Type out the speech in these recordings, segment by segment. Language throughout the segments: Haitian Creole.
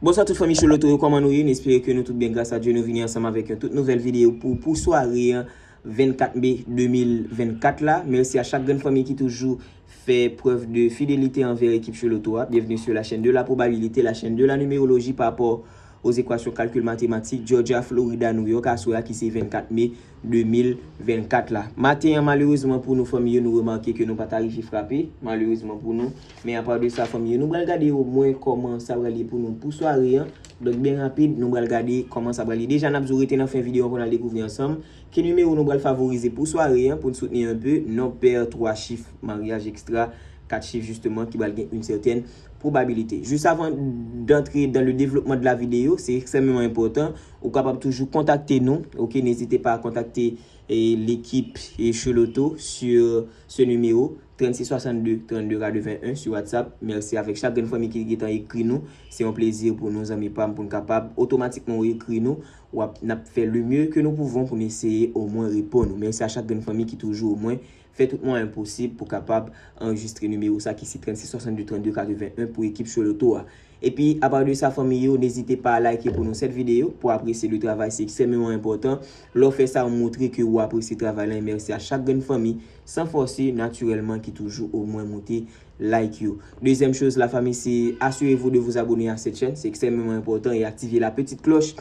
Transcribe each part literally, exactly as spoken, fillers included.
Bonswa tout fanmi Choloto yo, kòman nou ye? Nou espere ke nou tout byen, gras a Dye. Nou vini ansanm avèk yon tout nouvèl videyo pou, pou sware an vennkat me de mil vennkat la. Mèsi a chak grenn fanmi ki toujou fè prèv de fidelite anvè ekip Choloto a. Bienvenue sur la chaîne de la probabilité, la chaîne de la numérologie par rapport aux équations calcul mathématique, Georgia, Florida, New York, aswè a ki se vennkat me de mil vennkat la. Maten an, malerezman pou nou fanmi yo, nou remake ke nou pa ta rive frape, malerezman pou nou. Men apa de sa, fanmi yo, nou pral gade omwen kòman sa pral ye pou nou pou sware an. Donk, byen rapid, nou pral gade kòman sa pral ye. Deja, n ap di w rete nan fen videyo an pou n al dekouvri ansanm ki nimewo nou pral favorize pou sware an, pou n soutni enpe, non pè, twa chif, maryaj, ekstra, kat chif, jisteman, ki pral gen yon sètèn probabilité. Juste avant d'entrer dans le développement de la vidéo, c'est extrêmement important. Ou kapab toujou kontakte nou, ok? N'hésitez pas à contacter, eh, l'équipe, eh, Choloto sur ce numéro, trannsis swasannde, trannde katrevenn en sur WhatsApp. Mèsi avèk chak grenn fanmi ki gentan ekri nou. Se yon plezi pou nou, zanmi pa m, pou n kapab otomatikman ekri nou. W ap, n ap fè le mieux que nous pouvons pou n eseye omwen reponn ou. Mèsi a chak grenn fanmi ki toujou omwen fè tout mwayen posib pou kapab anrejistre nimewo sa ki se trannsis swasannde, trannde katrevenn en pou ekip Choloto a. Epi, apa de sa, fanmi yo, n'hésitez pas à liker pou nou cette vidéo, pou apresye le travay, se ekstrèmeman enpòtan. Lè w fè sa, w montre ke w apresye travay la, e mèsi a chak grenn fanmi, san fòse, natirèlman, ki toujou omwen moute like yo. Deuxième chose, la famille, c'est assurez-vous de vous abonner à cette chaîne, c'est extrêmement important, et activez la petite cloche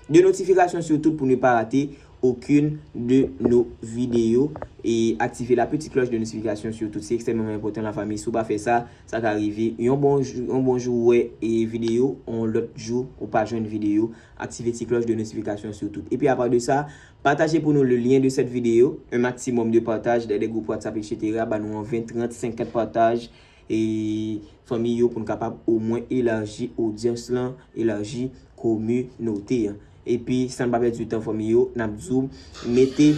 de notification surtout pour ne pas rater aucune de nos vidéos et activer la petite cloche de notification surtout. C'est extrêmement important, la famille. Si w pa fè sa, sa ka rive yon bon jou, yon bon jou ou wè e videyo, yon lòt jou ou pa jwenn videyo. Activer ti cloche de notification surtout. Epi apa de sa, pataje pou nou le lien de cette vidéo, un maximum de partage dans des groupes WhatsApp, et cetera. Ba nou an ven, trant, senkant pataj e fanmi yo pou n kapab omwen elaji odyans lan, elaji kominote an. Epi, san n pa pèdi tan, fanmi yo, n ap di w mete,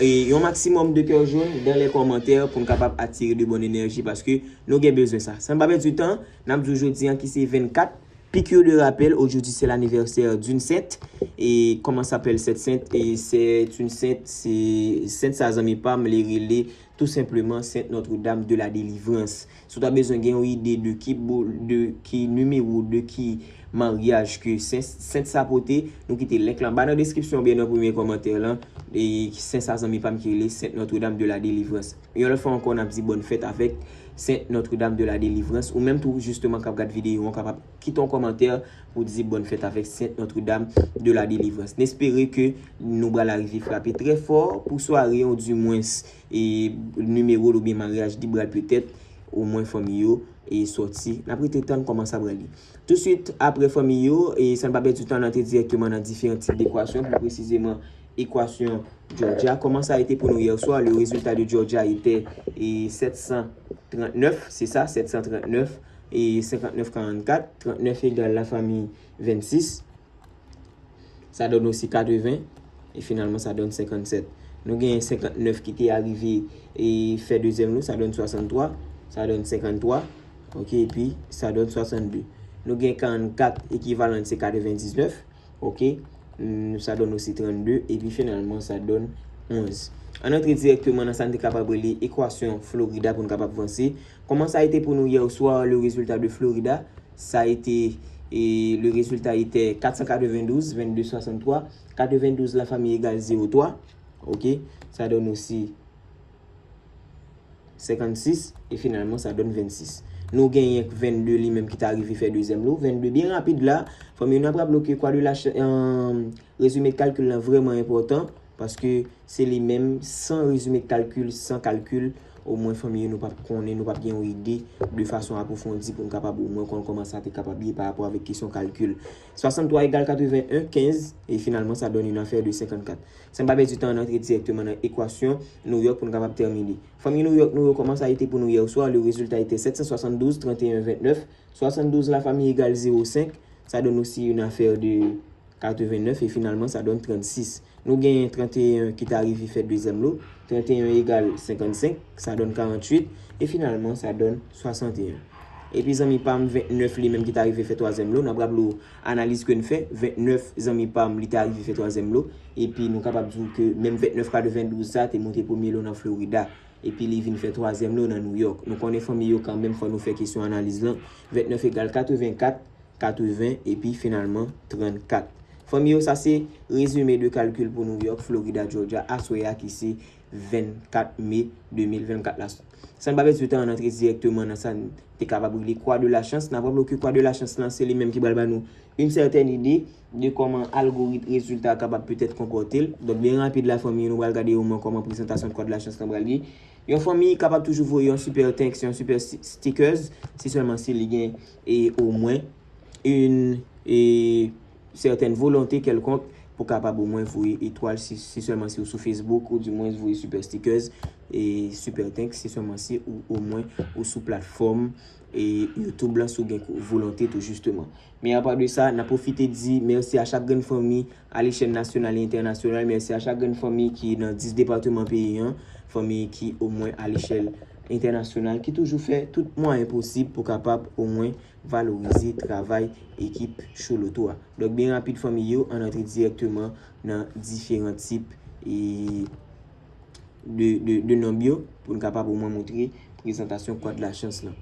e, yon maximum de cœur jaune dans les commentaires pou n kapab atire de bonnes énergies, paske nou gen bezwen sa. San n pa pèdi tan, n ap di w jodi an ki se vennkat, piqûre de rappel, aujourd'hui c'est l'anniversaire d'une sainte. Et comment s'appelle cette sainte? Et c'est une sainte, se sent sa, zanmi pa m, li rele tou senpleman Sainte Notre-Dame de la Délivrance. Si w ta bezwen gen yon ide de ki bo, de ki nimewo, de ki maryaj ke sent, sent sa pote, nou kite link lan anba nan deskripsyon oubyen nan premye kòmantè lan. E sent sa, zanmi pa m, ki rele Sainte Notre-Dame de la Délivrance. Yon lòt fwa ankò, n ap di bòn fèt avèk Sainte Notre-Dame de la Délivrance. Ou menm tou, jisteman, k ap gad videyo an, kapab kite yon kòmantè pou di bòn fèt avèk Sainte Notre-Dame de la Délivrance. N espere ke nou pral arive frape trè fò pou sware an, dimwens, e nimewo l oubyen maryaj li pral petèt, omwen fanmi yo, e sòti. N ap rete tann kòman sa pral ye. Touswit apre fanmi yo, e san n pa pèdi tan, n antre dirèkteman nan diferan tip dekwasyon, pli presizeman ekwasyon Georgia. Comment ça a été pour nous hier soir? Le résultat de Georgia était, eh, sept cent trente-neuf, c'est ça, sept cent trente-neuf et cinquante-neuf quarante-quatre. Trannèf egal la fanmi vennsis. Sa donn osi katreven. E finalman, sa donn senkannsèt. Nou gen senkannnèf ki te arive e fè dezyèm lo, sa donn swasanntwa. Sa donn senkanntwa. Ok, epi sa donn swasannde. Nou gen karannkat ekivalan, se katrevendiznèf. Ok. Mm, sa donn osi trannde. Epi finalman, sa donn onz. Ann antre dirèkteman nan sa n te kapab rele ekwasyon Florida pou n kapab vanse. Comment ça a été pour nous hier soir, le résultat de Florida? Ça a été, et le résultat était quatre cent quatre-vingt-douze, vingt-deux soixante-trois. Quatre-vingt-douze, la famille égale zéro trois. Ok. Sa donn osi senkannsis, e finalman, sa donn vennsis. Nou genyen vennde li menm ki ta rive fè dezyèm lo. Vennde byen rapid la. Fanmi yo, n ap raple ke kwa de la ch-, euh, rezime de kalkil lan vrèman enpòtan, paske se li menm, san rezime de kalkil, san kalkil, omwen fanmi yo, nou p ap konnen, nou p ap gen yon ide de fason apwofondi pou n kapab omwen konn kòman sa te kapab ye pa rapò avèk kesyon kalkil. Swasanntwa egal katreven en, kenz, e finalman, sa donn une affaire de senkannkat. San n pa pèdi tan, ann antre dirèkteman nan ekwasyon New York pou n kapab tèmine. Fanmi New York, nou yo, comment ça a été pour nous hier soir? Le résultat était sept cent soixante-douze, trente et un, vingt-neuf. Soixante-douze, la famille égale zéro cinq. Sa donn osi une affaire de katreven-nèf e finalman, sa donn trannsis. Nou genyen trannteyen ki ta rive fè dezyèm lo. Trannteyen egal senkannsenk, sa donn karannwit. E finalman, sa donn swasanteyen. Epi zanmi pa m, ventnèf li menm ki ta rive fè twazyèm lo. N ap raple w analiz ke n fè. Ventnèf, zanmi pa m, li ta rive fè twazyèm lo. Epi nou kapab di w ke menm ventnèf katrevendouz sa te monte premye lo nan Florida. Epi li vin fè twazyèm lo nan New York. Nou konnen fanmi yo kanmenm, fò nou fè kesyon analiz lan. Ventnèf egal katrevenkat, katreven, epi finalman trannkat. Fanmi yo, sa se rezime de kalkil pou New York, Florida, Georgia, aswè a ki se vennkat me de mil vennkat la. San n pa pèdi tan, ann antre dirèkteman nan sa n te kapab rele kwa de la chans. N ap raple w ke kwa de la chans lan, se li menm ki pral ba nou yon sètèn ide de kòman algorit rezilta a kapab petèt konpòte l. Donk, byen rapid la, fanmi yo, nou pral gade omwen kòman prezantasyon kwa de la chans lan pral ye. Yon fanmi kapab toujou voye yon super thanks, yon super sti-, stickers, si sèlman si li gen e omwen yon e sètèn volonte kèlkonk pou kapab omwen voye etwal, si, si sèlman si ou sou Facebook, ou dimwens voye super stickers e super thanks, si sèlman si ou omwen ou sou platfòm e YouTube lan, si w gen ko-, volonte tou jisteman. Men apa de sa, n ap pwofite di mèsi a chak grenn fanmi a lechèl nasyonal e entènasyonal. Mèsi a chak grenn fanmi ki nan dis depatman peyi an, fanmi ki omwen a lechèl entènasyonal, ki toujou fè tout mwayen posib pou kapab omwen valorize travay ekip Choloto a. Donk, byen rapid, fanmi yo, ann antre dirèkteman nan diferan tip e de, de, de nonb yo pou n kapab omwen montre prezantasyon kwa de la chans lan.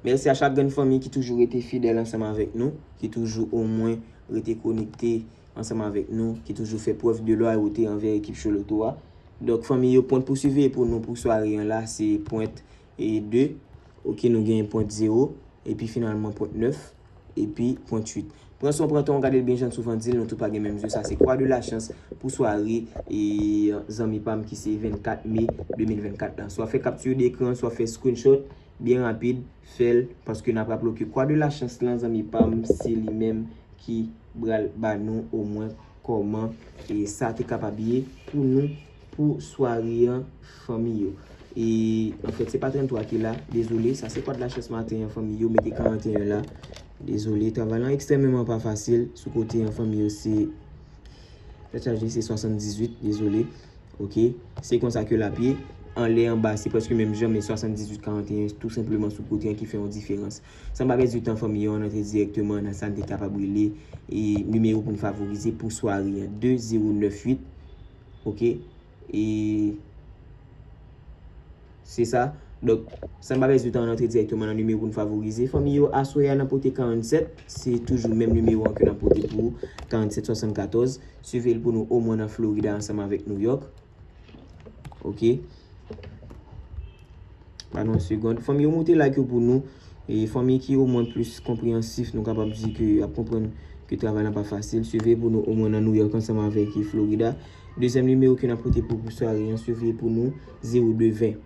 Mèsi a chak grenn fanmi ki toujou rete fidèl ansanm avèk nou, ki toujou omwen rete konekte ansanm avèk nou, ki toujou fè prèv de lwayote anvè ekip Choloto a. Donk, fanmi yo, pwent pou siveye pou nou pou sware an la, se pwent e de. Oke, nou genyen pwent zewo, epi finalman pwent nèf, epi pwent uit. Pran san w pran tan w, gade l byen jan n souvan di l, nou tout pa gen menm zye, sa se kwa de la chans pou sware e zanmi pa m ki se vennkat me de mil vennkat lan. Swa fè kapti dekran, swa fè screenshot, byen rapid, fè l, paske n ap raple w ke kwa de la chans lan, zanmi pa m, se li menm ki pral ba nou omwen kòman e sa te kapab ye pou nou pou sware an, fanmi yo. E, anfèt, se pa tranntwa ki la, dezole, sa se kwa de la chans maten an, fanmi yo, mete karanteyen la. Dezole, travay lan ekstrèmeman pa fasil sou kote an, fanmi yo, se, tèt chaje, se swasanndizuit, dezole. Oke, se konsa ke l ap ye. Anlè, anba, se prèske menm jan, men swasanndizuit karanteyen tou senpleman sou kote an ki fè yon diferans. San pa pèdi tan, fanmi yo, ann antre dirèkteman nan sa n te kapab rele e nimewo pou n favorize pou sware an, de zewo nèf uit. Oke, e se sa. Donk, san pa pèdi tan, ann antre dirèkteman nan nimewo pou n favorize. Fanmi yo, aswè a n ap pote karannsèt, se toujou menm nimewo an ke n ap pote pou ou, karannsèt swasannkatòz. Siveye l pou nou omwen nan Florida ansanm avèk New York. Oke. Ba nou yon segonn. Fanmi yo, moute like yo pou nou. E fanmi ki omwen plis konpreyansif, nou kapab di ke y ap konprann ke travay lan pa fasil. Siveye pou nou omwen nan New York ansanm avèk Florida. Dezyèm nimewo ke n ap pote pou, pou sware an, siveye pou nou zewo de ven.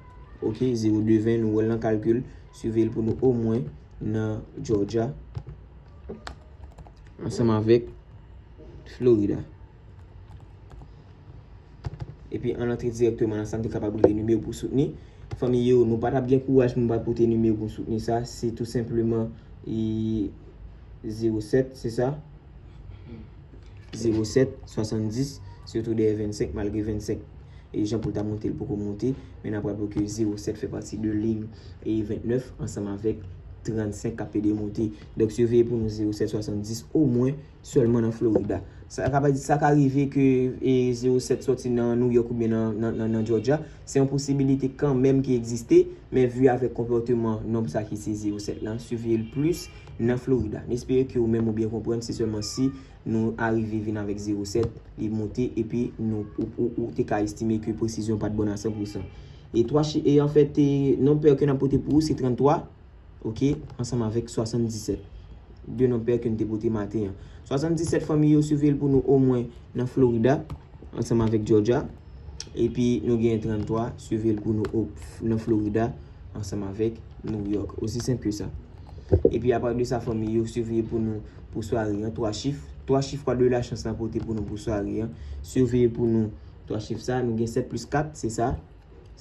Oke, zewo de ven, nou wè l nan kalkil. Siveye l pou nou omwen nan Georgia ansanm avèk Florida. Epi ann antre dirèkteman nan sa n te kapab rele nimewo pou soutni. Fanmi yo, nou pa t ap gen kouraj pou nou pa pote nimewo pou soutni sa. Se tou senpleman e zewo sèt, se sa? Zewo sèt, swasanndis, sitou dèyè vennsenk, malgre vennsenk e jan pou l ta monte, l poko monte. Men n ap raple w ke zewo sèt fè pati de liy e vennèf ansanm avèk trannsenk k ap pede monte. Donk, siveye pou nou zewo sèt swasanndis omwen sèlman nan Florida. Sa ka, sa ka rive ke e zewo sèt sòti nan New York oubyen nan, nan, nan, nan Georgia. Se yon posibilite kanmenm ki egziste, men vi avèk konpòteman nonb sa ki se zewo sèt lan, siveye l plis nan Florida. N espere ke ou menm ou byen konprann, se sèlman si nou arive vin avèk zewo sèt, li monte, epi nou, ou, ou, ou te ka estime ke presizyon pa t bon a san pou san. E twa chi-, e anfèt, e nonb pè ke n ap pote pou ou, se tranntwa, oke, ansanm avèk swasanndisèt. De nonb pè ke n te pote maten an. Swasanndisèt, fanmi yo, siveye l pou nou omwen nan Florida, ansanm avèk Georgia. Epi nou genyen tranntwa, siveye l pou nou o-, nan Florida, ansanm avèk New York. Osi senp ke sa. Epi apa de sa, fanmi yo, siveye pou nou pou sware an, twa chif. Twa chif kwa de la chans lan pote pou nou pou sware an. Siveye pou nou twa chif sa, nou gen sèt plis kat, se sa.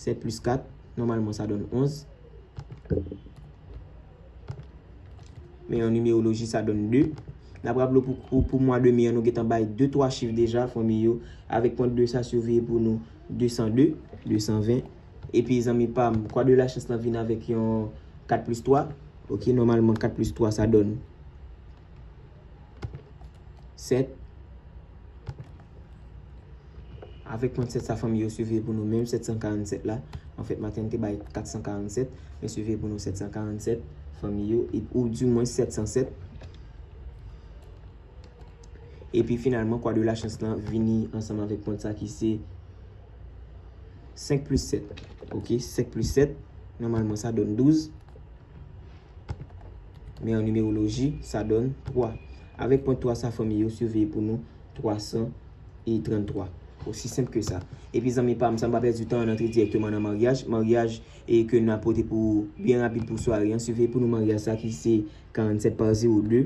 Sèt plis kat, nòmalman sa donn onz. Men an nimeroloji, sa donn de. N ap raple w pou, pou, pou mwa de me an, nou gentan bay de twa chif deja, fanmi yo. Avèk pwent de sa, siveye pou nou de san de, de san ven. Epi, zanmi pa m, kwa de la chans lan vin avèk yon kat plis twa. Oke, nòmalman, kat plis twa, sa donn sèt. Avèk pwent sèt sa, fanmi yo, siveye pou nou menm sèt san karannsèt la. Anfèt, maten an te bay kat san karannsèt, men siveye pou nou sèt san karannsèt. fanmi yo, e- ou dimwen sèt san sèt. Epi finalman, kwa de lachans lan vini ansanm avèk pwen sa ki se senk plis sèt. Ok, senk plis sèt, nòmalman sa donn douz. Men an nimeroloji, sa donn twa. Avèk pwen twa sa, fanmi yo, siveye pou nou twa san e tranntwa. Osi senp ke sa. Epi zanmi pa m, san pa pèdi tan, ann antre dirèkteman nan maryaj. Maryaj e ke n ap pote pou byen rapid pou sware an. Siveye pou nou maryaj sa ki se karannsèt pa zewo de.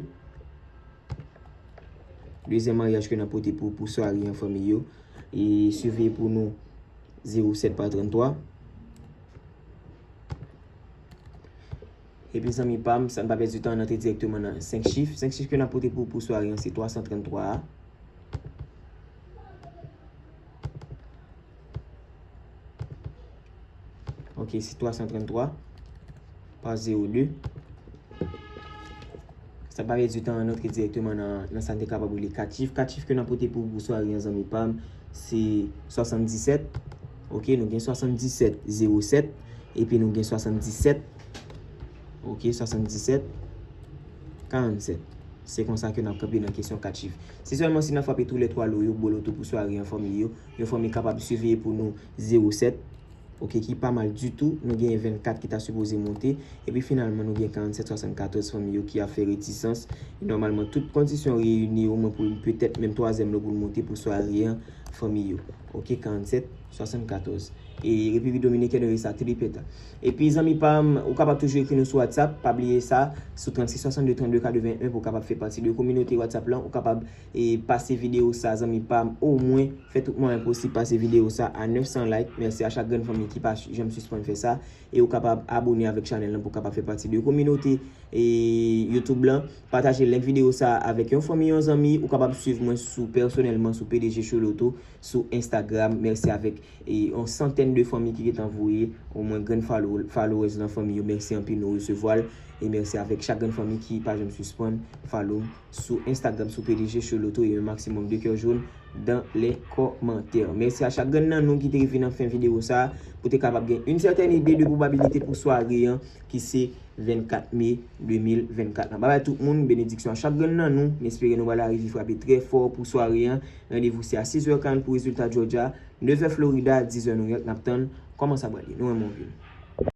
Dezyèm maryaj ke n ap pote pou, pou sware an, fanmi yo. E siveye pou nou zewo sèt pa tranntwa. Epi zanmi pa m, san pa pèdi tan, ann antre dirèkteman nan senk chif. Senk chif ke n ap pote pou, pou sware an, se twa san tranntwa a. Ok, se twa san tranntwa pa zewo de. San pa pèdi tan, ann antre dirèkteman nan, nan sa n te kapab rele kat chif. Kat chif ke n ap pote pou, pou sware an, zanmi pa m, se swasanndisèt. Ok, nou gen swasanndisèt zewo sèt, epi nou gen swasanndisèt, ok, swasanndisèt karannsèt. Se konsa ke n ap kanpe nan kesyon kat chif. Se sèlman si n ap frape toulètwa lo yo, bò loto pou sware an, fanmi yo. Yon fanmi kapab siveye pou nou zewo sèt, ok, ki pa mal ditou. Nou gen vennkat ki ta sipoze monte. Epi finalman, nou gen karannsèt swasannkatòz, fanmi yo, ki ap fè retisans. E nòmalman, tout kondisyon reyini, omwen pou petèt menm twazyèm lo pou l monte pou sware an, fanmi yo. Ok, karannsèt swasannkatòz. E Repiblik Dominikèn, yo rele sa tripeta. Epi, zanmi pa m, ou kapab toujou ekri nou sou WhatsApp. Pa bliye sa, sou trannsis swasannde trannde katreven en pou w kapab fè pati de kominote WhatsApp lan. Ou kapab e pase videyo sa, zanmi pa m, omwen fè tout mwayen posib pase videyo sa a nèf san like. Mèsi a chak grenn fanmi ki pa janm sispann fè sa. E ou kapab abone avèk chanèl lan pou w kapab fè pati de kominote e YouTube lan. Pataje link videyo sa avèk yon fanmi, yon zanmi. Ou kapab swiv mwen sou pèsonèlman sou P D G Choloto sou Instagram. Mèsi avèk e yon santèn de fanmi ki gentan voye omwen grenn follow, followers lan, fanmi yo. Mèsi anpil, nou resevwa l. E mèsi avèk chak grenn fanmi ki pa janm sispann follow m sou Instagram, sou P D G Choloto, e yon maksimòm de kè jòn dans les commentaires. Mèsi a chak grenn nan nou ki te rive nan fen videyo sa a, pou te kapab gen yon sètèn ide de pwobabilite pou sware an, ki se vennkat me de mil vennkat lan. Babay tout moun, benediksyon a chak grenn nan nou. M espere nou pral arive frape trè fò pou sware an. Randevou se a sis è karant pou rezilta Georgia, nèf è Florida, diz è Nouyòk. N ap tann kòman sa pral ye. Nou renmen w anpil.